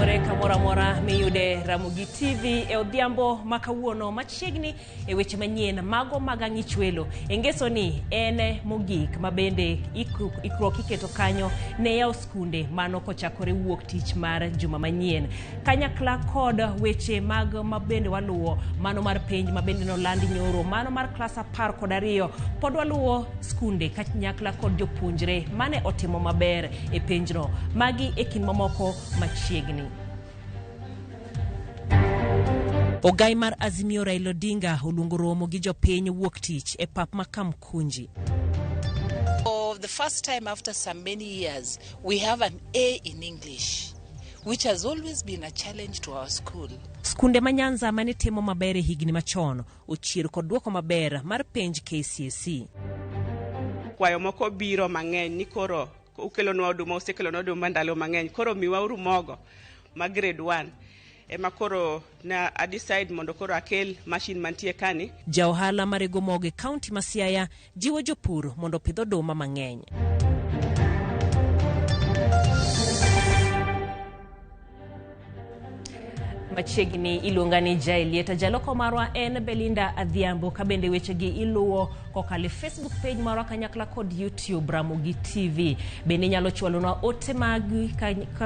Timore kamoro amora miyude Ramogi TV e odhiambo ma kawuono machiegni e weche manyien mago mag ang'ichwelo. E ngeso ni en mogik ma bende ikruok iketo kanyo ne yawo skunde mano kochakore wuok tich mar juma manyien. Kanyakla kod weche mag ma bende waluwo mano mar penj ma bende nolandi nyoro mano mar klas 12 pod waluwo skunde kanyakla kod jopuonjre mane otimo maber e penjno. Magi e kind mamoko machiegni. Ogai mar Azimio Raila Odinga oluongo romo gi jopiny wuok tich e pap ma Kamkunji. For the first time after some many years, we have an A in English, which has always been a challenge to our school. Skunde ma Nyanza mane timo maber e higni machon ochier kod duoko maber mar penj KCSE. Kwayo moko biro mang'eny ni koro ukelonwa oduma, usekelonwa oduma ndalo mang'eny, koro miwauru mogo ma grade 1. Ema koro na a decide mondo koro akel machine mantie kani. Ja ohala marego mogo e kaunti ma Siaya jiwo jopur mondo opidh oduma mang'eny. Machiegni iluonga ni Jaelieta. Jaloko marwa en Belinda Adhiambo. Ka bende wechegi iluwo kokalo e Facebook page marwa kanyakla kod YouTube Ramogi TV. Bende inyalo chwalonwa ote magi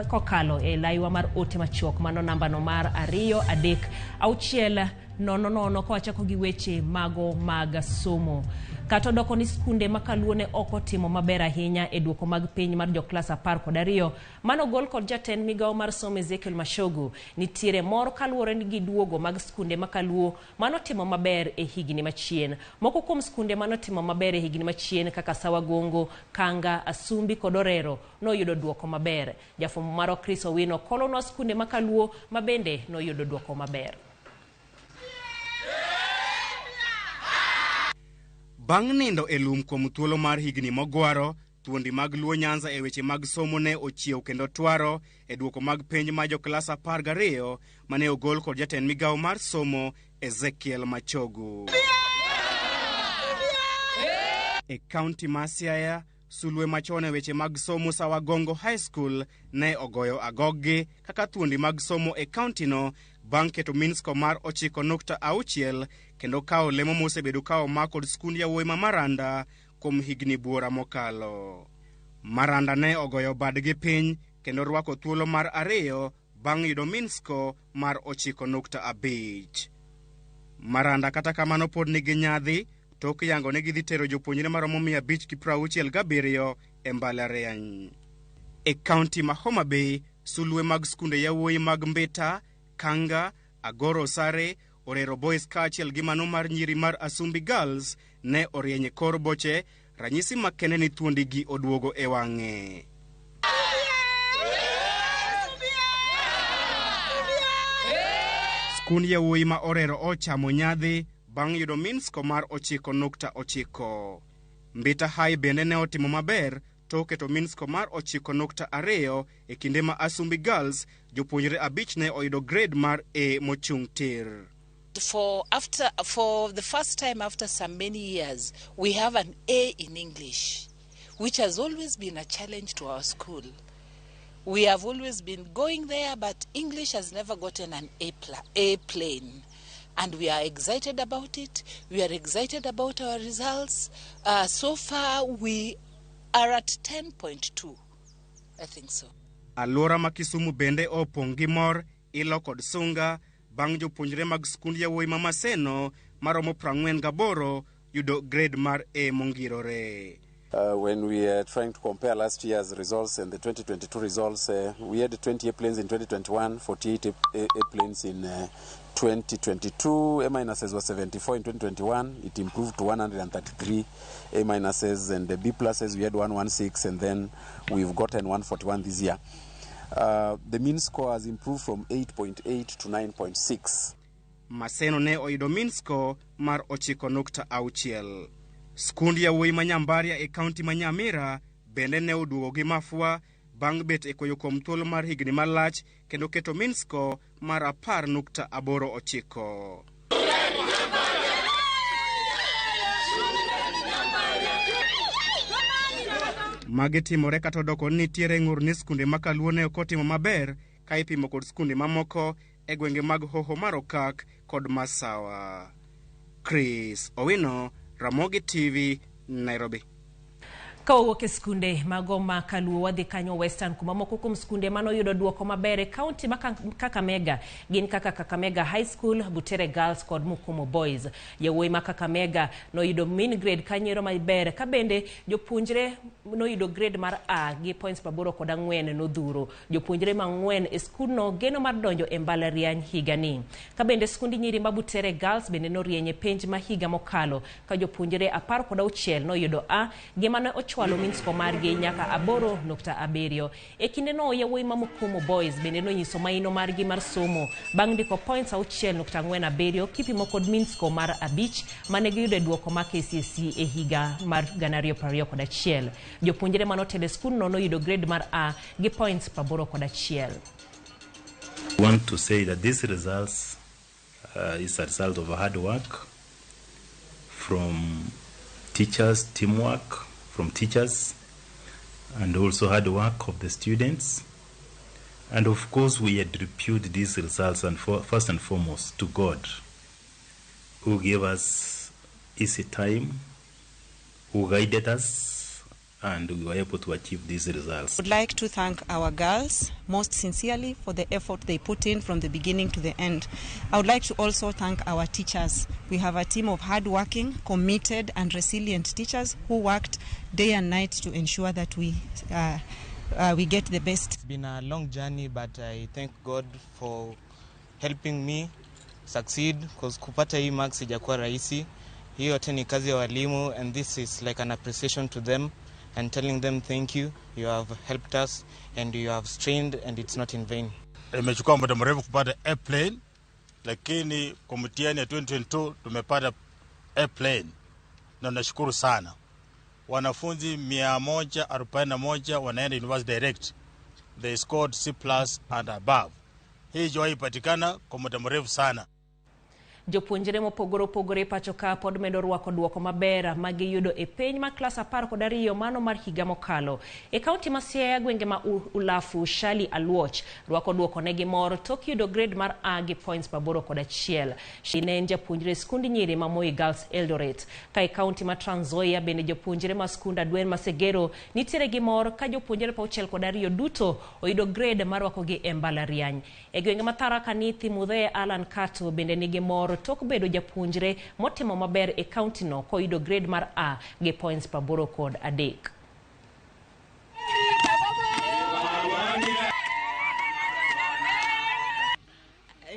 kokalo e laiwa mar ote machuok, mano nambano mar 2 3 6 0 0, kawachako gi weche mago mag somo. Kata odoko ni skunde ma Kaluo ne ok otimo maber ahinya e duoko mag piny mar joklas 12, mano gol kod jatend migawo mar somo Ezekiel Machogu. Nitiere mor kaluwore gi duogo mag skunde ma Kaluo manotimo maber e higni machien. Moko kuom skunde manotimo maber e higni machien kaka Sawagongo, Kanga, Asumbi kod Orero noyudo duoko maber. Jafwambo marwa Chris Owino kolonwa skunde ma Kaluo ma bende noyudo duoko maber. Bang' nindo e lum kuom thuolo mar higni mogwaro, thuondi mag Luo Nyanza e weche mag somo ne ochiew kendo twaro e duoko mag penj ma joklas 12 mane ogol kod jatend migawo mar somo Ezekiel Machogu. E kaunti ma Siaya, sulwe machon e weche mag somo Sawagongo High School ne ogoyo agoggi kaka thuondi mag somo e kauntino bang' keto mean score mar 9.6 kendo kawo lemo mosebedo ka omak kod skund yawuoyi ma Maranda kuom higni buora mokalo. Maranda ne ogoyo badgi piny kendo rwako thuolo mar 2 bang' yudo mean score mar 9.5. Maranda kata kamano pod nigi nyadhi tok yango ni gidhi tero jopuonjre maromo 567 e mbalariany. E kaunti ma Homa Bay, sulwe mag skunde yawuoyi mag Mbita, Kanga, Agoro Sare, Orero Boys kaachiel gi mano mar nyiri mar Asumbi Girls ne orieny e kor boche, ranyisi makende ni thuondigi oduogo e wang'e. Skund yawuoyi ma Orero ochamo nyadhi bang' yudo mean score mar 9.9. Mbita High bende ne otimo maber tok keto mean score mar 9.2 e kinde ma Asumbi Girls jopuonjre 5 ne oyudo grade mar A mochung' tir. For the first time after some many years, we have an A in English, which has always been a challenge to our school. We have always been going there, but English has never gotten an A plane. And we are excited about it. We are excited about our results. So far, we are at 10.2, I think so. Alwora ma Kisumu bende opong' gi mor, ilo kod sunga bang' jopuonjre mag skund yawuoyi ma Maseno maromo 48 yudo grade mar A mongirore. When we are trying to compare last year's results and the 2022 results, we had 20 A planes in 2021, 48 A planes in 2022. A minuses were 74 in 2021. It improved to 133 A minuses, and the B pluses we had 116, and then we've gotten 141 this year. The mean score has improved from 8.8 to 9.6. Maseno ne oyudo mean score mar 9.6. Skund yawuoyi ma Nyambaria e kaunti ma Nyamira bende ne oduogo gi mafua bang' bet e koyo kuom thuolo mar higni malach kendo keto mean score mar 10.89. Magi timore kata odoko ni nitiere ng'ur ni skunde ma Kaluo ne ok otimo maber ka ipimo kod skunde mamoko e gwenge mag Hoho mar Okak kod Masawa. Chris Owino, Ramogi TV, Nairobi. Ka wawuok e skunde mago ma Kaluo, wadhi kanyo Western, kuma moko kuom skunde manoyudo duoko maber e kaunti ma Kakamega gin kaka Kakamega High School, Butere Girls kod Mukumu Boys. Yawuoyi ma Kakamega noyudo mean grade kanyiero maber, ka bende jopuonjre noyudo grade mar A gi points 84 nodhuro. Jopuonjre mang'wen e skundno geno mar donjo e mbalariany higani. Ka bende skund nyiri ma Butere Girls bende norieny e penj ma higa mokalo, ka jopuonjre 16 noyudo A, gima ne ochwalo mean score margi nyaka 8.7. E kindeno yawuoyi ma Mukumu Boys bende nonyiso maino margi mar somo bang' ndiko points 6.47 kipimo kod mean score mar 5 mane giyudo e duoko ma KCSE e higa mar 2021. Jopuonjre manotelo e skundno noyudo grade mar A gi points 81. I want to say that these results is a result of hard work from teachers, teamwork from teachers, and also hard work of the students. And of course, we attribute these results and first and foremost to God, who gave us easy time, who guided us, and we were able to achieve these results. I would like to thank our girls most sincerely for the effort they put in from the beginning to the end. I would like to also thank our teachers. We have a team of hardworking, committed and resilient teachers who worked day and night to ensure that we get the best. It's been a long journey, but I thank God for helping me succeed, because kupata hii marks sijakuwa rahisi. Hii yote ni kazi ya walimu, and this is like an appreciation to them and telling them thank you, you have helped us and you have strained and it's not in vain. Imechukua muda mrefu kupata airplane, lakini kwa mtihani ya 2022 tumepata airplane na nashukuru sana. Wanafunzi 141 wanaenda university direct. They scored C+ and above. Hii joy ipatikana kwa muda mrefu sana. Jopuonjre mopogore opogore pacho ka pod medo rwako duoko maber magiyudo e piny ma klas 12 mano mar higa mokalo. E kaunti ma Siaya, gwenge ma Ulafu, Shali Aluoch rwako duoko ne gi mor tok yudo grade mar A gi points 81. Ne en japuonjre skund nyiri ma Moi Girls Eldoret. Ka e kaunti ma Trans Nzoia bende jopuonjre ma skund Adwen Masegero nitiere gi mor ka jopuonjre 62 duto oyudo grade mar rwakogi e mbalariany. E gwenge ma Tharaka Nithi, Mudhee Alan Kato bende nigi mor tok bedo japuonjre motimo maber e kaunti no koyudo grade mar A gi points 83.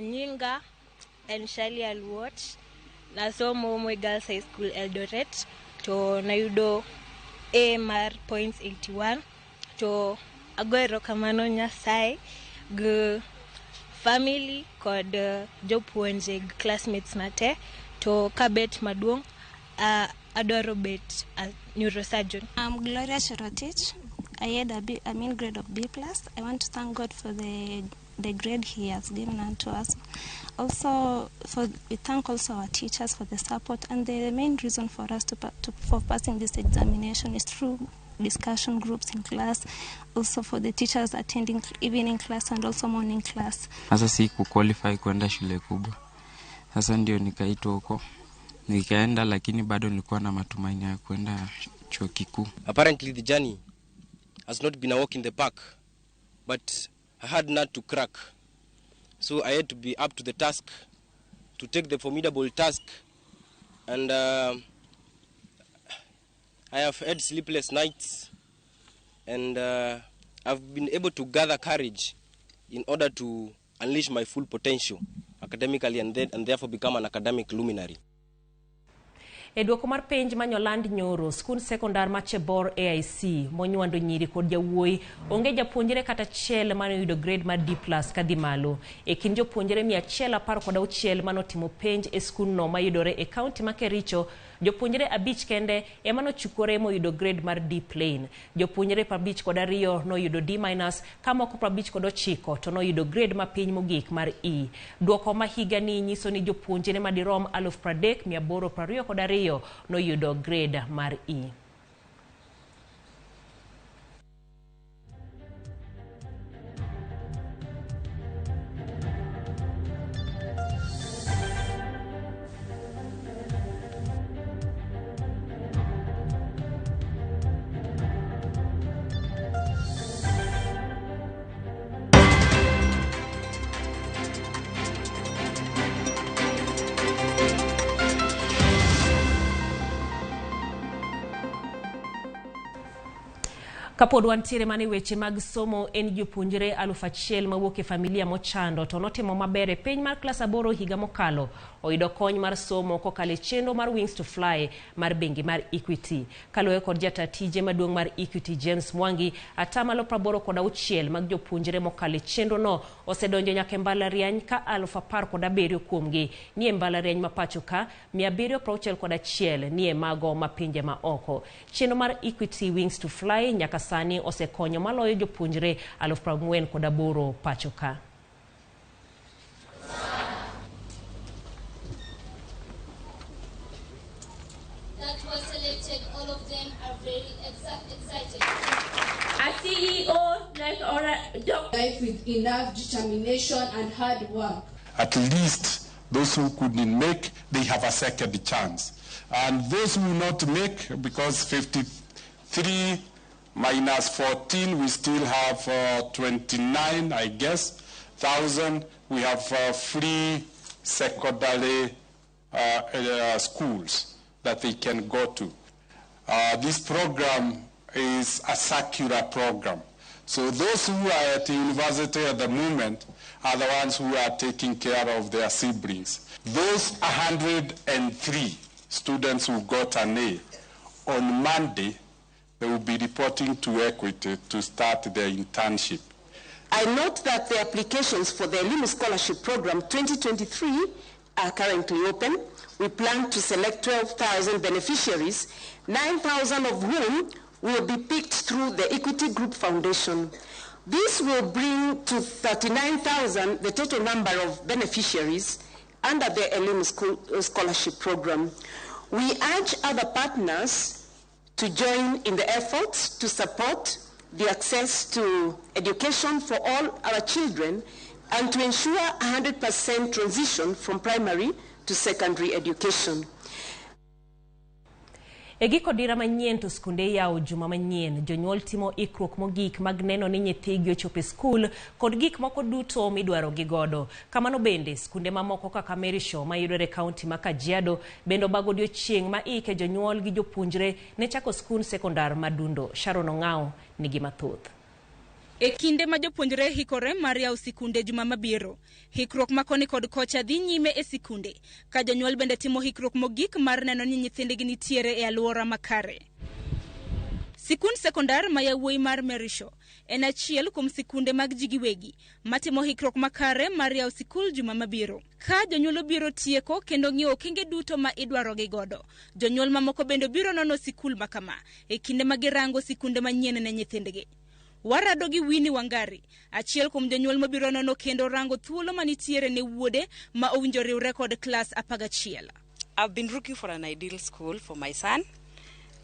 Nyinga en Shali Aluoch, nasomo Moi Girls High School Eldoret, to nayudo A mar points 81, to ago erokamano Nyasaye gi family kod jopuonje gi classmates na te, to kabet maduong' adwaro bet a neurosurgeon. I'm Gloria Shorotich. I had a mean grade of B+. I want to thank God for the grade he has given unto us. Also, we thank also our teachers for the support, and the main reason for us for passing this examination is through discussion groups in class, also for the teachers attending evening class and also morning class. Sasa si kuqualify kwenda shule kubwa. Sasa ndio nikaitwa huko. Nikaenda, lakini bado nilikuwa na matumaini ya kwenda chuo kikuu. Apparently the journey has not been a walk in the park, but I had nut to crack. So I had to be up to the task, to take the formidable task, and I have had sleepless nights, and I've been able to gather courage in order to unleash my full potential academically and therefore become an academic luminary. E duoko mar penj manyoland nyoro, skund sekondar ma Chebor AIC monywando nyiri kod jawuoyi onge japuonjre kata achiel manoyudo grade mar D+ kadhi malo. E kind jopuonjre 116 manotimo penj e skundno mayudore e kaunti ma Kericho, jopuonjre 5 kende ema nochukore moyudo grade mar D plain. Jopuonjre 52 noyudo D- ka moko 59 to noyudo grade mapiny mogik mar E. Duoko ma higani nyiso ni jopuonjre madirom 30,822 noyudo grade mar E. Kapod wantiere mana e weche mag somo, en jopuonjre 1000 mawuok e familia mochando to notimo maber e piny mar klas 8 higa mokalo oyudo kony mar somo kokalo e chenro mar Wings to Fly mar bengi mar Equity. Kaluwore kod jata tije maduong' mar Equity James Mwangi, 86% mag jopuonjre mokalo e chenro no osedonjo nyaka e mbalariany ka 17,000 kuomgi ni e mbalariany ma pacho ka, 761 ni e mago ma pinje ma oko. Chenro mar Equity Wings to Fly nyaka sani osekonyo maloyo jopuonjre 48,000 pacho ka. That was selected, all of them are very excited. A CEO like or a doctor. Life with enough determination and hard work. At least those who couldn't make, they have a second chance. And those who not make, because 53 minus 14, we still have 29, I guess, thousand. We have free secondary schools that they can go to. This program is a circular program. So those who are at the university at the moment are the ones who are taking care of their siblings. Those 103 students who got an A, on Monday, they will be reporting to Equity to start their internship. I note that the applications for the Elimu Scholarship Program 2023 are currently open. We plan to select 12,000 beneficiaries, 9,000 of whom will be picked through the Equity Group Foundation. This will bring to 39,000 the total number of beneficiaries under the Elimu Scholarship Program. We urge other partners to join in the efforts to support the access to education for all our children and to ensure 100% transition from primary to secondary education. E giko dira manyien to skunde iyawo juma manyien. Jonyuol timo ikruok mogik mag neno ni nyithigi ochopo e skul kod gik moko duto midwaro gi godo. Kamano bende skunde mamoko kaka Merishaw mayudore e kaunti ma Kajiado bende obago odiochieng' ma ike jonyuol gi jopuonjre ne chako skund sekondar Madundo. Sharon Ong'ao nigi mathoth. E kinde ma jopuonjre hikore mar yawo sikunde juma mabiro, hikruok ma koni kod kocha dhi nyime e sikunde, ka jonyuol bende timo hikruok mogik mar neno ni nyithindgi nitiere e alwora makare. Sikund sekondar ma yawuoyi mar Merishaw en achiel kuom sikunde mag ji giwegi matimo hikruok makare mar yawo sikul juma mabiro. Ka jonyuol obiro tieko kendo ng'iyo okenge duto ma idwarogi godo, jonyuol mamoko bende biro nono sikul ma kama e kinde ma girango sikunde manyien ne nyithindgi. Warado gi Winnie Wangari, achiel kuom jonyuol mabiro nono kendo rango thuolo manitiere ne wuode ma owinjo riwre kod klas 11. I've been looking for an ideal school for my son,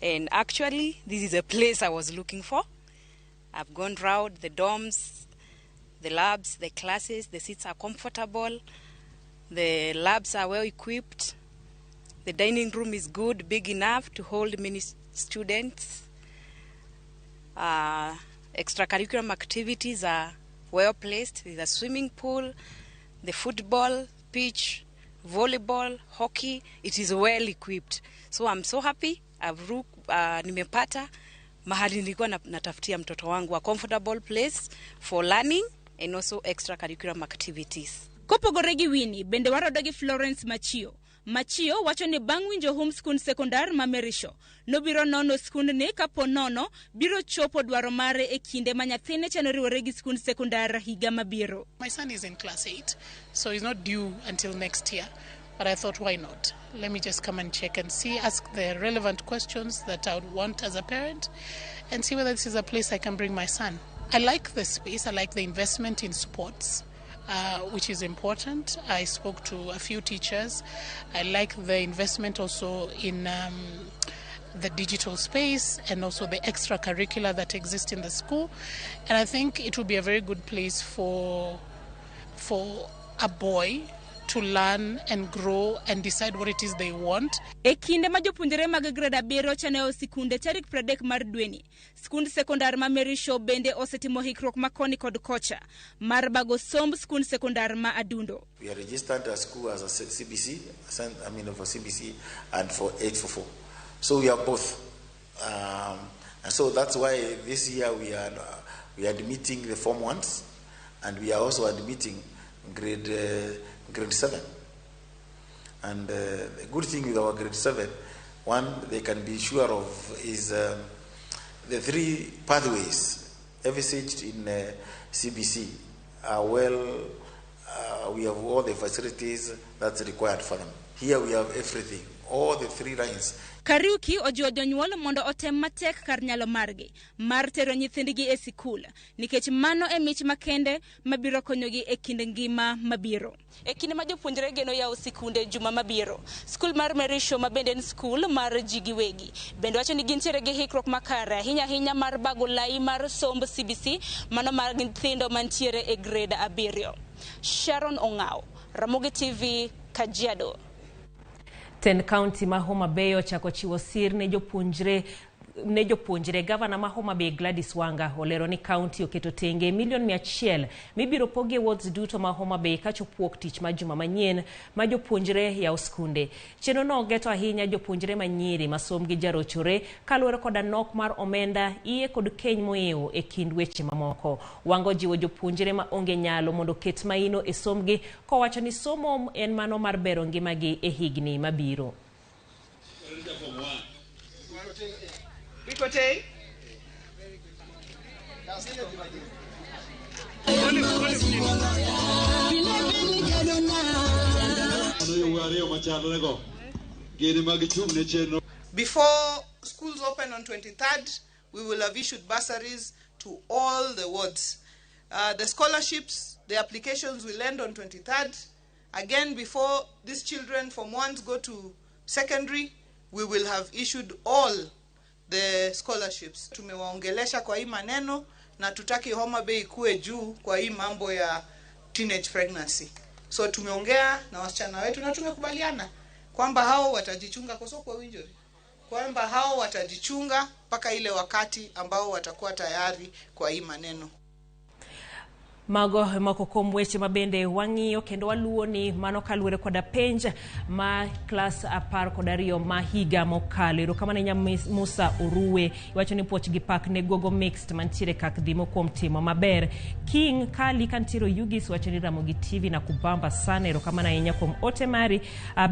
and actually this is a place I was looking for. I've gone round the dorms, the labs, the classes, the seats are comfortable, the labs are well equipped, the dining room is good, big enough to hold many students. Extracurricular activities are well placed. There's a swimming pool, the football pitch, volleyball, hockey. It is well equipped. So I'm so happy. I've nimepata mahali nilikuwa natafutia mtoto wangu, a comfortable place for learning and also extracurricular activities. Kopogore gi Winnie, bende warodo gi Florence Machio. Machio wacho ni bang' winjo hum skund sekondar ma Merishaw, nobiro nono skundni kapo nono biro chopo dwaro mare e kinde ma nyathine chano riwore gi skund sekondar higa mabiro. My son is in class 8, so he's not due until next year. But I thought, why not? Let me just come and check and see, ask the relevant questions that I would want as a parent, and see whether this is a place I can bring my son. I like the space. I like the investment in sports, which is important. I spoke to a few teachers. I like the investment also in the digital space and also the extracurricular that exist in the school. And I think it will be a very good place for a boy to learn and grow and decide what it is they want. E kinde ma jopuonjre mag grade 7 chano yawo sikunde tarik 30 mar dweni, skund sekondar ma Merishaw bende osetimo hikruok ma koni kod kocha mar bago somb skund sekondar ma Adundo. We are registered as school as a CBC, I mean for CBC and for 844. So we are both. And so that's why this year we are admitting the Form 1s, and we are also admitting grade 7. And the good thing with our grade 7, one they can be sure of is the three pathways envisaged in CBC are well, we have all the facilities that's required for them. Here we have everything, all the three lines. Kariuki ojiwo jonyuol mondo otem matek kar nyalo margi mar tero nyithindgi e sikul nikech mano e mich makende mabiro konyogi e kind ngima mabiro. E kinde ma jopuonjre geno yawo sikunde juma mabiro, skul mar Merisho ma bende en skul mar ji giwegi bende wacho ni gintiere gi hikruok makare ahinya ahinya mar bago lai mar somb CBC mano mar nyithindo mantiere e grade 7. Sharon Ong'ao, Ramogi TV, Kajiado. Ten county ma Homa Bay ochako chiwo sir ne jopuonjre. Gavana ma Homa Bay Gladys Wanga olero ni county oketo tenge milion 100 mibiro pogie wards duto ma Homa Bay kachopuok tich ma juma manyien ma jopuonjre yawo skunde. Chenro no geto ahinya jopuonjre manyiri ma somgi jarochore kaluwore koda nok mar omenda, iye kod keny moewo e kind weche mamoko. Wanga ojiwo jopuonjre ma onge nyalo mondo oket maino e somgi kowacho ni somo en mano mar bero ngimagi e higni mabiro. Before schools open on 23rd, we will have issued bursaries to all the wards. The scholarships, the applications will end on 23rd. Again, before these children from ones go to secondary, we will have issued all the scholarships. Tumewaongelesha kwa hii maneno na tutaki Homa Bay ikue juu kwa hii mambo ya teenage pregnancy. So tumeongea na wasichana wetu na tumekubaliana kwamba hao watajichunga kwa soko winjori. Kwamba hao watajichunga mpaka ile wakati ambao watakuwa tayari kwa hii maneno. Mago moko kuom weche mabende wang'iyo kendo waluwo ni mano kaluwore koda penj ma klas 12 ma higa mokalo. Erokamano ahinya Musa Oruwe, iwacho ni puoch gi pak ne Gogo Mixed mantiere kak dhimo kuom timo maber. King Kali kantiere Oyugis wacho ni Ramogi TV na kubamba sana. Erokamano ahinya kuom ote mari.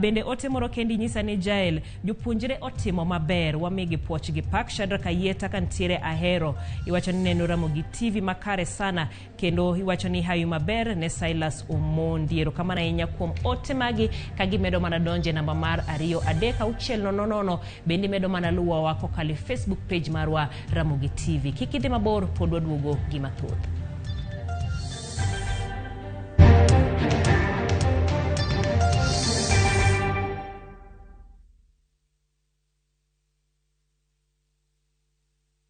Bende ote moro kendi nyisa ni Jael, jopuonjre otimo maber, wamigi puoch gi pak. Shadrack Ayieta kantiere Ahero iwacho ni neno Ramogi TV makare sana kendo iwacho ni hayu maber ne Silas Omondi. Erokamano ahinya kuom ote magi kagimedo mana donje namba mar 2 3 6 0 0. Bende medo mana luwo wa kokalo Facebook page marwa Ramogi TV. Kik idhi mabor, pod waduogo gi mathoth.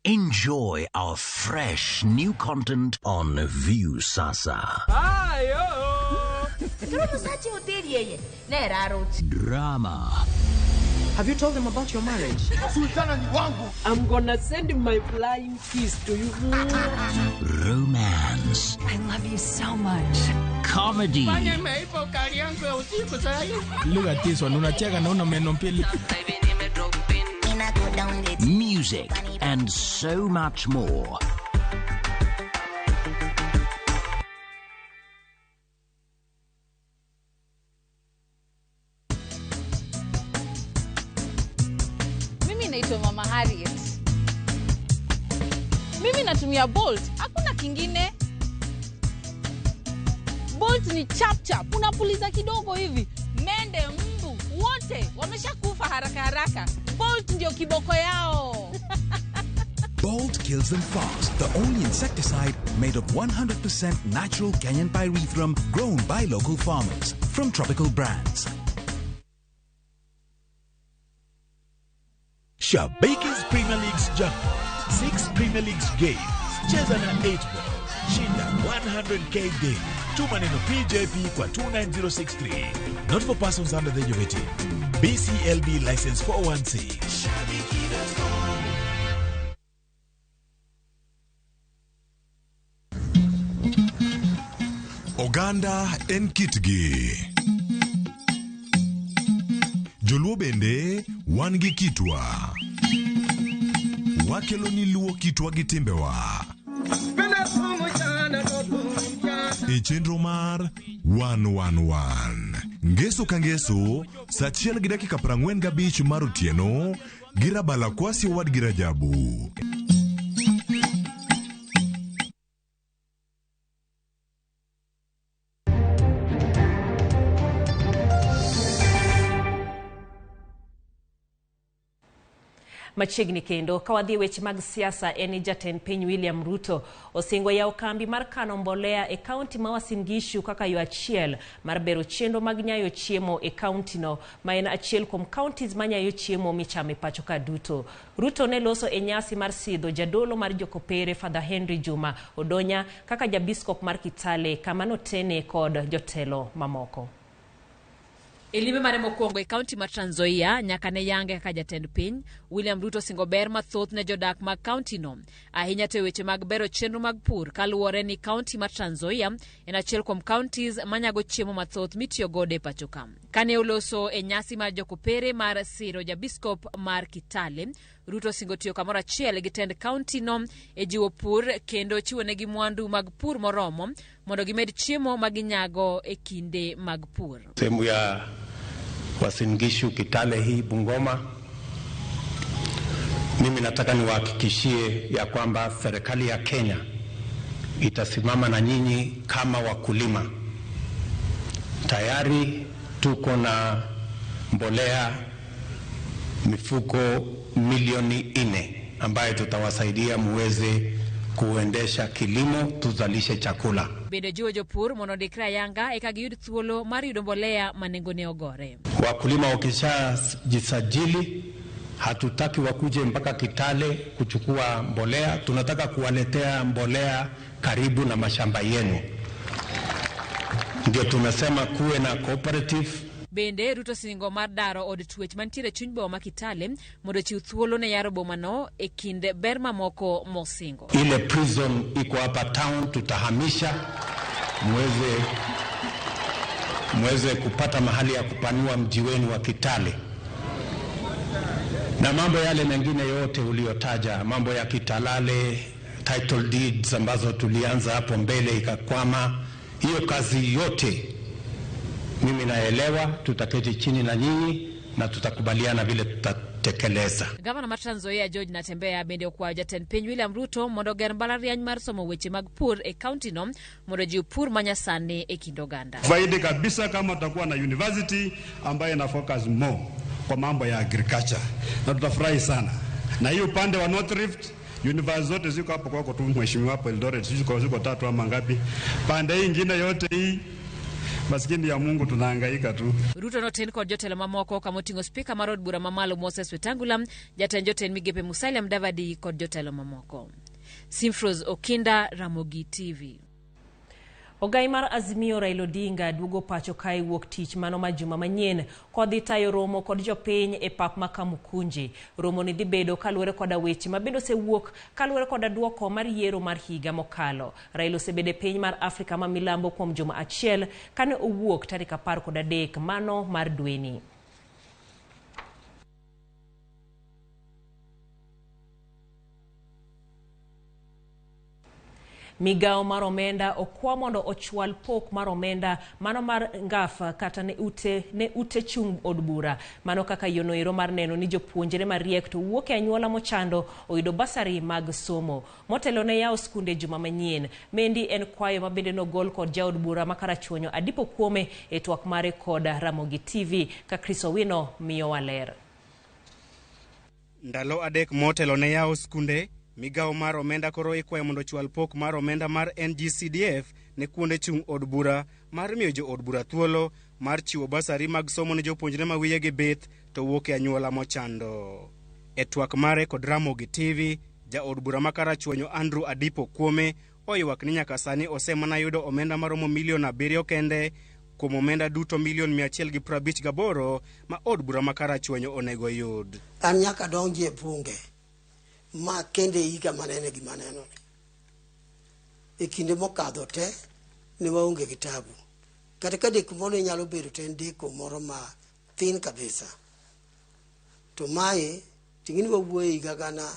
Enjoy our fresh new content on Viusasa. Drama. Have you told them about your marriage? I'm gonna send my flying kiss to you. Romance. I love you so much. Comedy. Look at this one. Unacheka na una meno mbili. Music and so much more. Mimi naitwa Mama Harriet. Mimi natumia Bolt, hakuna kingine. Bolt ni chap chap, unapuliza kidogo hivi, mende, mbu, wote wameshakufa haraka haraka. Bolt ndio kiboko yao. Bolt kills them fast. The only insecticide made of 100% natural Kenyan pyrethrum grown by local farmers from Tropical Brands. Shabiki's Premier League's jackpot. 6 Premier Leagues games. Cheza na 8 ball. Shinda 100k daily. Tuma neno PJP kwa 29063. Not for persons under the age of 18. BCLB license 416. Oganda en kitgi. Joluo bende wan gi kitwa. Wakelo ni luo kitwa gi timbewa. E chenro mar 111 Ngeso ka ngeso, saa 1:45 mar otieno gi Rabala Kwasi owadgi Rajabu. Machiegni kendo ka wadhi e weche mag siasa en ni jatend piny William Ruto osingo yawo kambi mar kano mbolea e kaunti ma Uasin Gishu kaka yo achiel mar bero chenro mag nyayo chiemo e kaunti no ma en achiel kuom counties manyayo chiemo michamo e pacho ka duto. Ruto ne loso e nyasi mar sidho jadolo mar Jokopere Father Henry Juma Odonya kaka jabiskop mar Kitale kama notene kod jotelo mamoko. E limbe mare mokwongo e kaunti mar Trans Nzoia nyaka ne yange kaka jatend piny, William Ruto osingo ber mathoth ne jodak mag kaunti no, ahinya to e weche mag bero chenro mag pur kaluwore ni kaunti mar Trans Nzoia en achiel kuom counties manyago chiemo mathoth mitiyo godo e pacho ka. Kane oloso e nyasi mar Jokopere mar siro jabiskop mar Kitale, Ruto osingo tiyo kamoro achiel gi tend kaunti no e jiwo pur kendo chiwonegi mwandu mag pur moromo mondo gimed chiemo ma ginyago e kinde mag pur. Sehemu ya Uasin Gishu, Kitale hii Bungoma, mimi nataka niwahakikishie ya kwamba serikali ya Kenya itasimama na nyinyi kama wakulima. Tayari tuko na mbolea mifuko milioni 4 ambayo tutawasaidia muweze kuendesha kilimo, tuzalishe chakula. Bende jiwo jopur mondo ondikre ayanga eka giyud thuolo mar yudo mbolea ma nengone ogore. Wakulima wakishajisajili, hatutaki wakuje mpaka Kitale kuchukua mbolea, tunataka kuwaletea mbolea karibu na mashamba yenu. Ndio tumesema kuwe na cooperative. Bende Ruto singo mar daro od twech mantiere e chuny boma ma Kitale mondo ochiw thuolo ne yaro bomano e kind ber mamoko mosingo. Ile prison iko hapa town tutahamisha muweze kupata mahali ya kupanua mji wenu wa Kitale. Na mambo yale mengine yote uliyotaja, mambo ya Kitalale, title deeds ambazo tulianza hapo mbele ikakwama, hiyo kazi yote mimi naelewa, tutaketi chini na nyinyi na tutakubaliana vile tutatekeleza. Gavana mar Trans Nzoia George Natembeya bende okwayo jatend piny William Ruto mondo oger mbalariany mar somo weche mag pur e kaunti no mondo ojiw pur manyasani e kind oganda. Faidi kabisa kama tutakuwa na university ambayo ina focus more kwa mambo ya agriculture, na tutafurahi sana. Na hiyo upande wa North Rift university zote ziko hapo kwako tu mheshimiwa hapo Eldoret, ziko 3 ama ngapi. Pande hii nyingine yote hii maskini ya Mungu tunahangaika tu. Ruto noten kod jotelo mamoko kamoting'o spika mar od bura mamalo Moses Wetangula, jatend jotend migepe Musalia Mudavadi kod jotelo mamoko. Simfros Okinda, Ramogi TV. Ogai mar Azimio Raila Odinga duogo pacho kae wuok tich mano ma juma manyien kodhi tayo romo kod jopiny e pap ma Kamukunji. Romo ni dhi bedo kaluwore koda weche ma bende osewuok kaluwore koda duoko mar yiero mar higa mokalo. Raila osebedo e piny mar Afrika ma milambo kuom juma achiel kane owuok tarik 13 mano mar dweni. Migao mar omenda okwa mondo ochwal pok mar omenda mano mar ngafa kata ne ute chung od bura mano kaka yono ero mar neno ni jopuonjre mariek to wuok e anyuola mochando oyudo basari mag somo. Motelo ne yawo skunde juma manyien. Mendi en kwayo ma bende nogol kod jaod bura ma Karachuonyo Adipo Kuome e twak mare kod Ramogi TV ka Chris Owino miyo waler. Ndalo 3 motelo ne yawo skunde, migao mar omenda koro ikwayo mondo ochwal pok mar omenda mar NGCDF ne kuonde chung' od bura mar miyo jo od bura thuolo mar chiwo basari mag somo ne jopuonjre ma wiyegi bith to wuok e anyuola mochando. E twak mare kod Ramogi TV, jaod bura ma Karachuonyo Andrew Adipo Kuome oywak ni nyaka sani osemana yudo omenda maromo milion 7 kende kuom omenda duto milion 158 ma od bura ma Karachuonyo onego yud. An nyaka donji e bunge ma kende higa manene gi maneno ni. E kinde mokadho te ne waonge gi tabu. Kata ka dek moro nyalo bedo to en deko moro ma thin kabisa. To mae ting'ini wawuoyo higa gana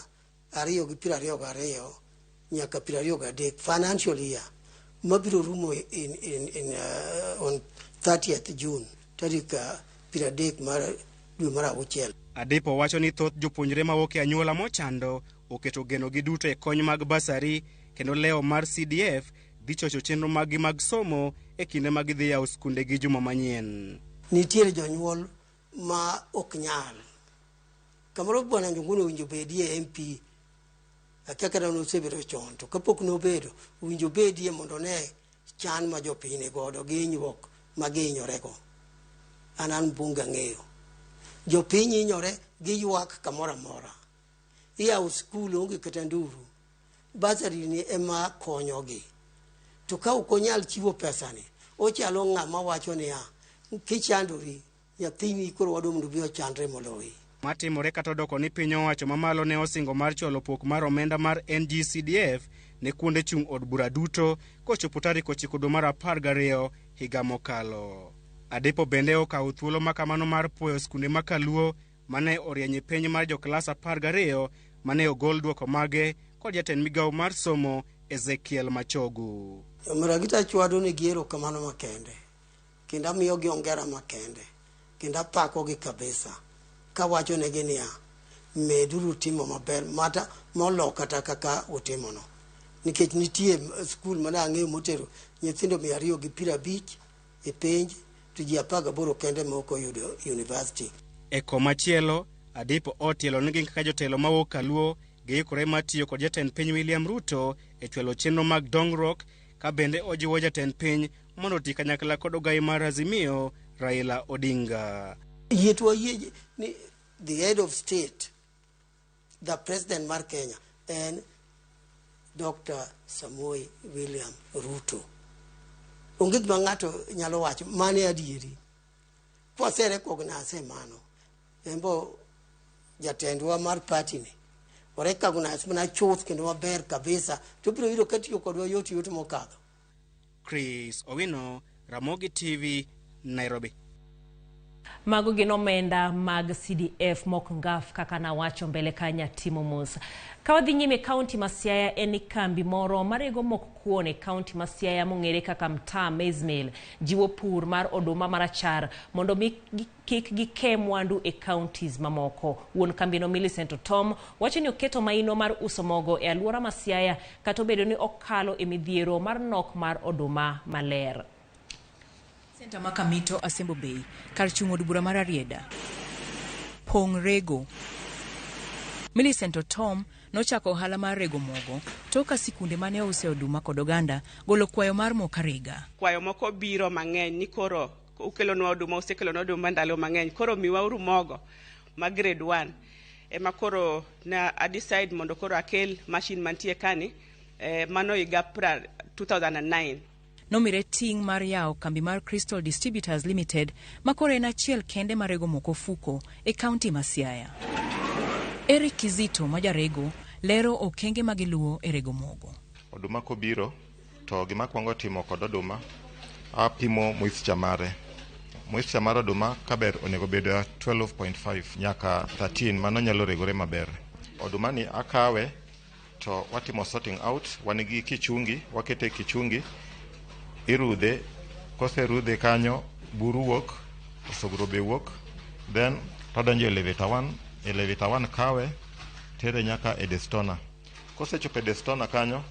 2022 nyaka 23 financial year mabiro rumo in on 30th June, tarik 30 mar dwe mar auchiel. Adipo wacho ni thoth jopuonjre mawuok e anyuola mochando oketo genogi duto e kony mag basari kendo lewo mar CDF dhi chocho chenro maggi mag somo e kinde ma gidhi yawo skundegi juma manyien. Nitiere jonyuol ma ok nyal. Kamoro Bwana Njuguna owinjo bedie MP, akia kata nosebedo chon, to kapok nobedo, owinjo bedie mondo one chan ma jopiny ni godo gi hinyruok ma gihinyorego. An mbunge ang'eyo. Jopiny hinyore, giywak kamoro amora. Iyawo skul onge kata nduru. Basari ni ema konyogi. To ka ok onyal chiwo pesani, ochalo ng'ama wacho niya, kichandori, nyathini koro wadwa mondo obi ochandre moloyi. Matimore kata odoko ni piny owacho mamalo ne osingo mar chwalo pok mar omenda mar NGCDF ne kuonde chung' od bura duto kochopo tarik 9 dwe mar 12 higa mokalo. Adipo bende okawo thuolo makamano mar puoyo skunde ma Kaluo mane orieny e penj mar joklas 12 mane ogol duoko mage kod jatend migawo mar somo Ezekiel Machogu. Maragita chwado negi erokamano makende, kendo amiyogi ongera makende, kendo apakogi kabisa, kawachonegi niya, meduru timo maber mata molo kata kaka utimono. Nikech nitie skul mane ang'eyo motero nyithindo 250 e penj, to ji 18 kende ma ok oyudo university. E komachielo, Adipo otielo ni gin kaka jotelo mawuok Kaluo giikore mar tiyo kod jatend piny William Ruto e chwalo chenro mag dongruok, ka bende ojiwo jatend piny mondo oti kanyakla kod ogai mar Azimio Raila Odinga. Yie to wayie ni the head of state, the president mar Kenya en Dr. Samoei William Ruto. Onge gima ng'ato nyalo wacho, mano e adieri. Kwase recognize mano, embo jatendwa mar party ni orecognize mana chuth kendo maber kabisa, to biro yudo ka tiyo kodwa yot yot mokadho. Chris Owino, Ramogi TV, Nairobi. Mago gin omenda mag CDF mok ngaf kaka nawacho mbele kanya timo mos. Ka wadhi nyime kaunti ma Siaya en kambi moro marego mok kuon e kaunti ma Siaya mong'ere kaka Mtaa Maize Mill jiwo pur mar oduma marachar mondo mi kik gike mwandu e counties mamoko. Wuon kambino Millicent Otom wacho ni oketo maino mar uso mogo e alwora ma Siaya kata obedo ni okalo e midhiero mar nok mar oduma maler. Senta ma Kamito Asembo Bay kar chung' od bura mar Rarieda. Pong' rego. Millicent Otom nochako ohala mar rego mogo tok ka sikunde mane ouse oduma kod oganda golo kwayo mar mok arega. Kwayo moko biro mang'eny ni koro ukelonwa oduma, usekelonwa oduma ndalo mang'eny, koro miwauru mogo ma grade 1. Ema koro na a decide mondo koro akel machine mantie kani, mano higa 2009. Nomire ting' mar yawo kambi mar Crystal Distributors Limited ma koro en achiel kende marego moko ofuko e kaunti ma Siaya. Eric Kizito ma jarego lero okenge ma giluwo e rego mogo. Oduma kobiro to gima kwongo timo kod oduma, apimo moisture mare. Moisture mar oduma kaber onego bed 12.5 nyaka 13, mano nyalo regore maber. Oduma ni akawe to watimo sorting out, wan gi kichungi, wakete kichungi, irudhe, koserudhe kanyo buru wuok, osogro be wuok, then todonjo e elevator 1, elevator 1 kawe tere nyaka e destona. Kosechopo e destona kanyo,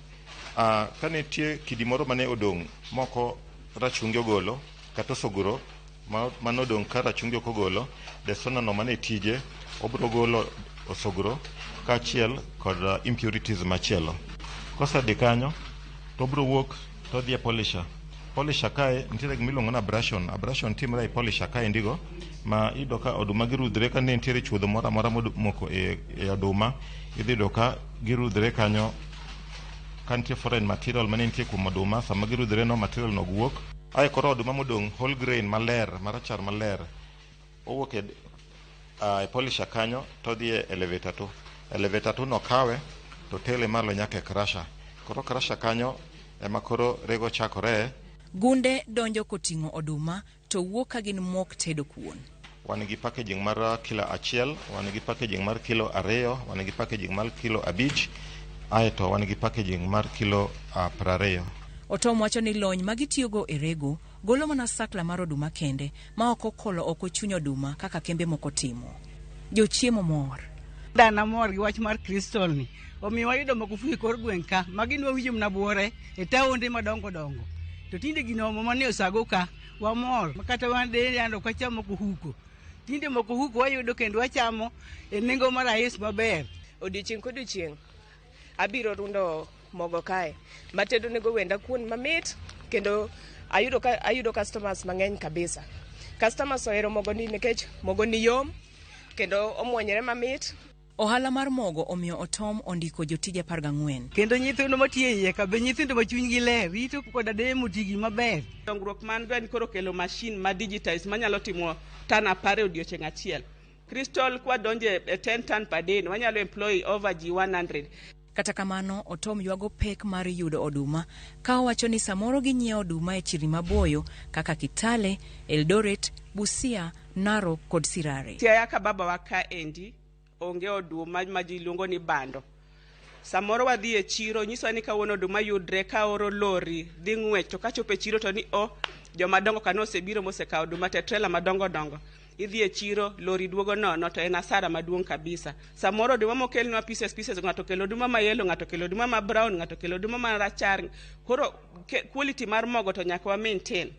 ka nitie kidi moro mane odong' moko rachungi ogolo kata osogro mane odong' ka rachungi ok ogolo, destona no mane tije obiro golo osogro kaachiel kod impurities machielo. Kosedhi kanyo to obiro wuok to odhi e polisher. Polisher kae nitiere gima iluongo ni abrasion. Abrasion timre e polisher kae ndigo ma iyudo ka oduma girudhre ka ne nitiere chuodho moro amora moko e oduma, idhi yudo ka girudhre kanyo ka nitie foreign material mane nitie kuom oduma, sama girudhre no material no wuok. Ae koro oduma modong' whole grain maler marachar maler owuok e polisher kanyo to odhi e elevator 2. Elevator 2 no kawe to tele malo nyaka e crusher. Koro crusher kanyo ema koro rego chakore. Gunde donjo koting'o oduma to wuok ka gin mok tedo kuon. Wan gi packaging mar kilo 1, wan gi packaging mar kilo 2, wan gi packaging mar kilo 5, aeto wan gi packaging mar kilo 20. Otom wacho ni lony ma gitiyogo e rego golo mana sakla mar oduma kende ma ok okolo oko chuny oduma kaka kembe moko timo. Jochiemo mor. Dana mor gi wach mar Crystal ni. Omiyo wayudo moko fu e kor gweng' ka, ma gin wawinjo mana buore e taonde madongo dongo. To tinde gino omo mane osago ka, wamor. Ma kata wan deye yande ok wacham moko huko. Tinde moko huko wayudo kendo wachamo e nengo ma rahis maber. Odiochieng' kodiochieng' abiro rundo mogo kae matedo nego wenda kuon mamit kendo ayudo customers mang'eny kabisa. Customers ohero mogo ni nikech mogo ni yom kendo omuonyre mamit. Ohala mar mogo omiyo Otom ondiko jotije 14. Kendo nyithindo matiyo e iye ka be nyithindo ma chunygi ler, rito koda deye motigi maber. Dongruok man go en koro kelo machine ma digitize manyalo timo tan 10 e odiochieng' achiel. Crystal kwa donje e 10 ton per day, wanyalo employ over ji 100. Kata kamano, Otom ywago pek mar yudo oduma ka owacho ni samoro ginyiewo oduma e chirni maboyo kaka Kitale, Eldoret, Busia, Narok kod Sirare. Siaya ka baba wa ka endi onge oduma ma ji luongo ni bando. Samoro wadhi e chiro, nyiswa ni kawuono oduma yudre, ka oro lori dhi ng'wech, to kachopo e chiro to ni o joma dongo ka nosebiro mosekawo oduma te, trela madongo dongo. Idhi e chiro, lori duogo nono, to en asara maduong' kabisa. Samoro oduma mokelnwa pieces pieces, ng'ato okelo oduma ma yellow, ng'ato okelo oduma ma brown, ng'ato okelo oduma ma rachar. Koro quality mar mogo to nyaka wa maintain.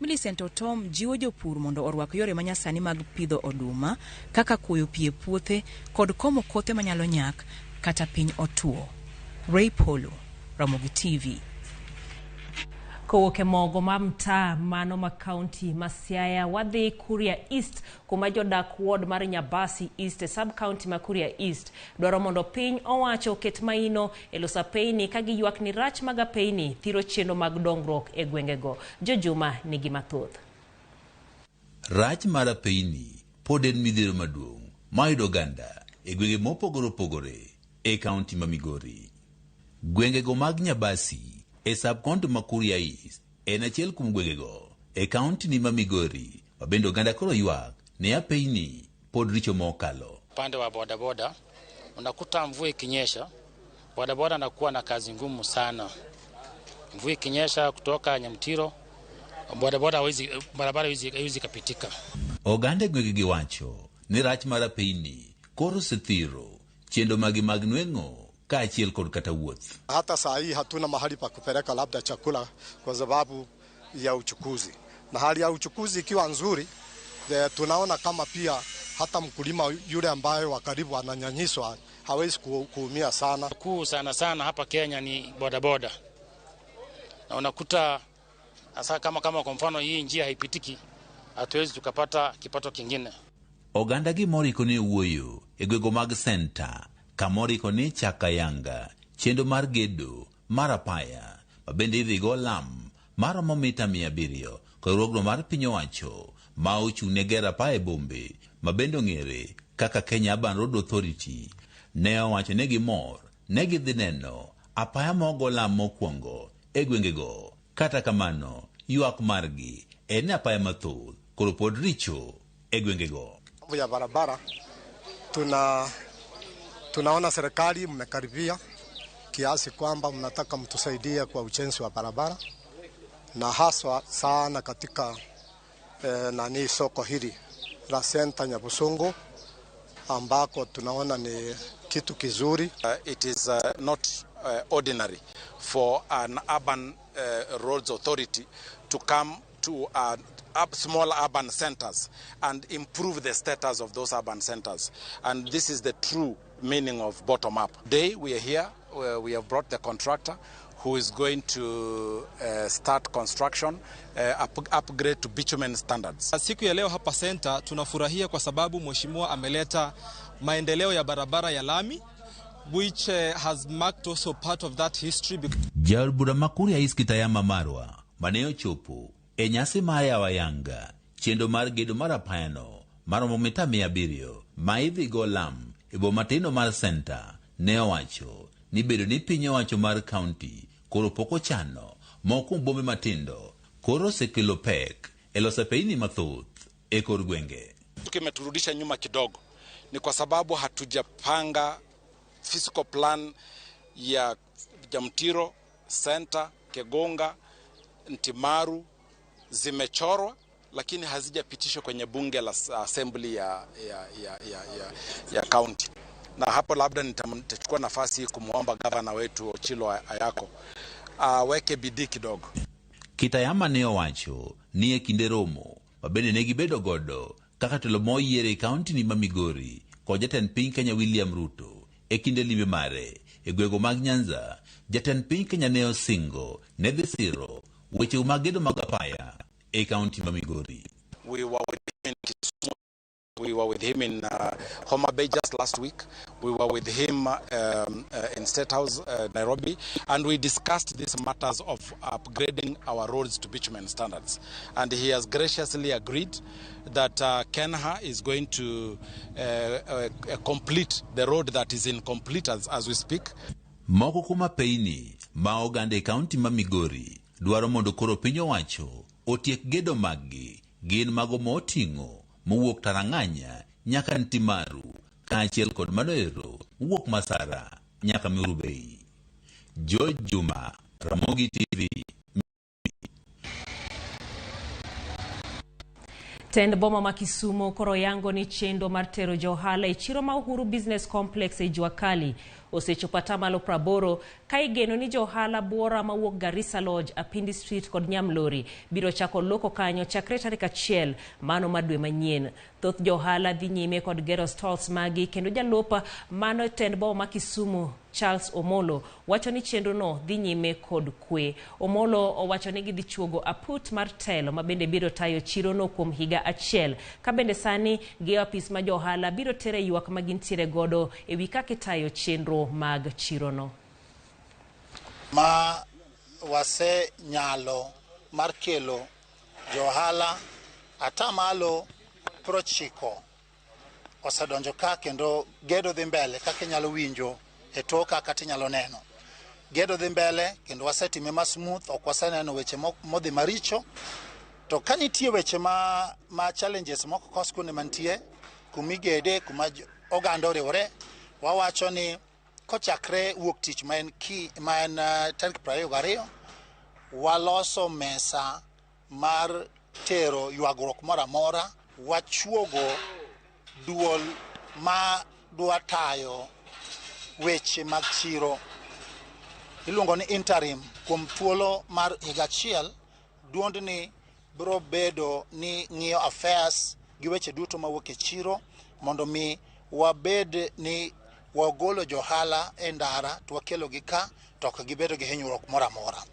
Millicent Otom jiwo jopur mondo orwak yore manyasani mag pidho oduma kaka kuoyo pi e puothe kod komo kothe manyalo nyak kata piny otuo. Ray Polo, Ramogi TV. Kowuok e mogo ma mtaa mano ma kaunti ma Siaya, wadhi Kuria East kuma jodak ward mar Nyabasi East e sub-county ma Kuria East dwaro mondo piny owacho oket maino e loso apeyni ka giywak ni rach mag apeyni thiro chenro mag dongruok e gwengego. Jojuma nigi mathoth. Rach mar apeyni pod en midhiero maduong' mayudo oganda e gwenge mopogore opogore e kaunti ma Migori. Gwengego mag Nyabasi e sub-county ma Kuria East en achiel kuom gwengego e kaunti ni ma Migori ma bende oganda koro ywak ne apeyni pod richo mokalo. Upande wa bodaboda unakuta mvua ikinyesha, bodaboda anakuwa na kazi ngumu sana. Mvua ikinyesha kutoka Nyamtiro, bodaboda hawezi, barabara haiwezi kapitika. Oganda e gwenge giwacho ni rach mar apeyni koro osethiro chenro magi mag nweng'o kaachiel kod kata wuoth. Hata saa hii hatuna mahali pa kupeleka labda chakula kwa sababu ya uchukuzi, na hali ya uchukuzi ikiwa nzuri, tunaona kama pia hata mkulima yule ambaye wa karibu ananyanyiswa hawezi kuumia sana. Kuu sana sana hapa Kenya ni bodaboda, na unakuta hasa kama kwa mfano hii njia haipitiki, hatuwezi tukapata kipato kingine. Oganda gi moriko ne wuoyo e gwego mag senta kamoriko ni Chakayanga, chenro mar gedo mar apaya ma bende idhi go lam maromo mita 700 kod riwruogno mar piny owacho ma ochung' ne gero apaya e bombe ma bende ong'ere kaka Kenya Urban Road Authority ne owacho ni gimor ne gidhi neno apaya mogo lam mokwongo e gwengego. Kata kamano, ywak margi en ni apaya mathoth koro pod richo e gwengego. Mambo ya barabara tunaona serikali mmekaribia kiasi kwamba mnataka mtusaidie kwa ujenzi wa barabara, na haswa sana katika soko hili la Senta Nyabusungu ambako tunaona ni kitu kizuri. It is not ordinary for an urban roads authority to come to small urban centers and improve the status of those urban centers. And this is the true meaning of bottom up. Today we are here, we have brought the contractor who is going to start construction, upgrade to bitumen standards. Siku ya leo hapa Center tunafurahia kwa sababu mheshimiwa ameleta maendeleo ya barabara ya lami, which has marked also part of that history. Jaod bura ma Kuria East Kitayama Marwa mane ochopo e nyasi mar yawo yanga chenro mar gedo mar apayano maromo mita 700 ma idhi go lam e boma matindo mar Center ne owacho ni bedo ni piny owacho mar kaunti koro pok ochano moko kuom bombe matindo koro osekelo pek e loso apeyni mathoth e kor gwenge. Kimeturudisha nyuma kidogo ni kwa sababu hatujapanga physical plan ya Jamtiro, Center, Kegonga, Ntimaru zimechorwa lakini hazijapitishwa kwenye bunge la assembly ya county. Na hapo labda nitachukua nafasi kumuomba gavana wetu Ochilo Ayako aweke bidii kidogo. Kitayama ne owacho ni e kinde romo mabende ne gibedo godo kaka telo moyier e kaunti ni ma Migori kod jatend piny Kenya William Ruto e kinde limbe mare e gwego mag Nyanza, jatend piny Kenya ne osingo ne dhi siro weche mag gedo mag apaya e kaunti ma Migori. We were with him in Kisumu. We were with him in Homa Bay just last week. We were with him in State House, Nairobi, and we discussed these matters of upgrading our roads to bitumen standards. And he has graciously agreed that Kenha is going to complete the road that is incomplete as we speak. Moko kuom apeyni ma oganda e kaunti ma Migori dwaro mondo koro piny owacho otiek gedo maggi gin mago moting'o mowuok Tarang'anya nyaka Ntimaru kaachiel kod mano ero mowuok Masara nyaka Miuru Bay. George Juma, Ramogi TV. Tend boma ma Kisumu koro yango ni chenro mar tero johala e chiro ma Uhuru Business Complex e Jua Kali osechopo 80% ka igeno ni johala buora mawuok Garissa Lodge, Apindi Street kod Nyamlori biro chako loko kanyo chakre tarik 1 mano mar dwe manyien. Thoth johala dhi nyime kod gero stalls magi kendo jalup mano tend boma ma Kisumu Charles Omolo wacho ni chenro no dhi nyime kod kwe. Omolo owacho ni gidhi chuogo aput mar telo ma bende biro tayo chiro no kuom higa achiel. Ka bende sani gi apis ma johala biro tere ywak ma gintiere godo e wi kaka itayo chenro mag chiro no. Ma wase nyalo mar kelo johala 90% osedonjo ka kendo gedo dhi mbele kaka inyalo winjo e toka kata inyalo neno. Gedo dhi mbele kendo wasetime ma smooth, ok waseneno weche modhi maricho. To ka nitie weche ma challenges moko kos kuonde mantie, kumigede, kuma oganda oriwore, wawacho ni kochakre wuok tich ma en tarik 22, waloso mesa mar tero ywagruok moro amora, wachuogo duol ma dwa tayo weche mag chiro iluongo ni interim kuom thuolo mar higa achiel. Duondni biro bedo ni ng'iyo affairs gi weche duto mawuok e chiro mondo mi wabed ni wagolo johala e ndara to wakelogi ka to ok gibedo gi hinyruok moro amora.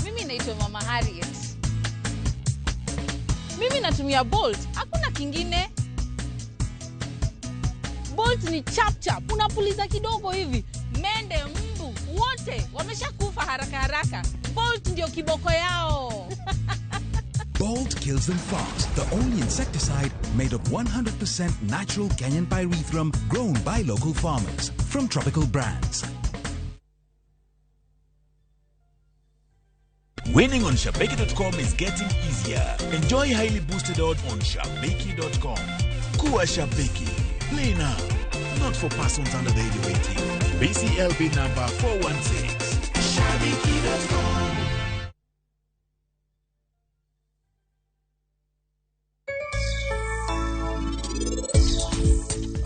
Mimi naitwa Mama Harriet. Mimi natumia Bolt, hakuna kingine. Bolt ni chap chap, unapuliza kidogo hivi, mende, mbu, wote wameshakufa haraka haraka. Bolt ndio kiboko yao. Bolt kills them fast, the only insecticide made of 100% natural Kenyan pyrethrum grown by local farmers from Tropical Brands. Winning on Shabiki.com is getting easier. Enjoy highly boosted odds on Shabiki.com. Kuwa Shabiki. Play now. Not for persons under the age of 18. BCLB number 416. Shabiki.com.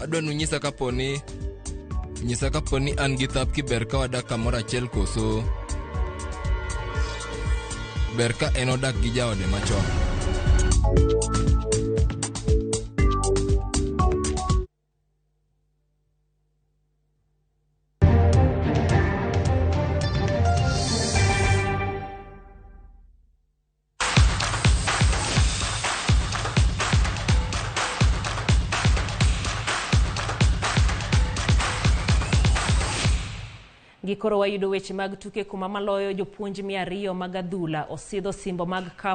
Adwa nunyisa kaponi an gi thap kiber ka wadak kamoro achiel koso ber ka en odak gi jaode machon. Gikoro wayudo weche mag tuke kuma maloyo jopuonj 200 mag adhula osidho simbo mag CAF.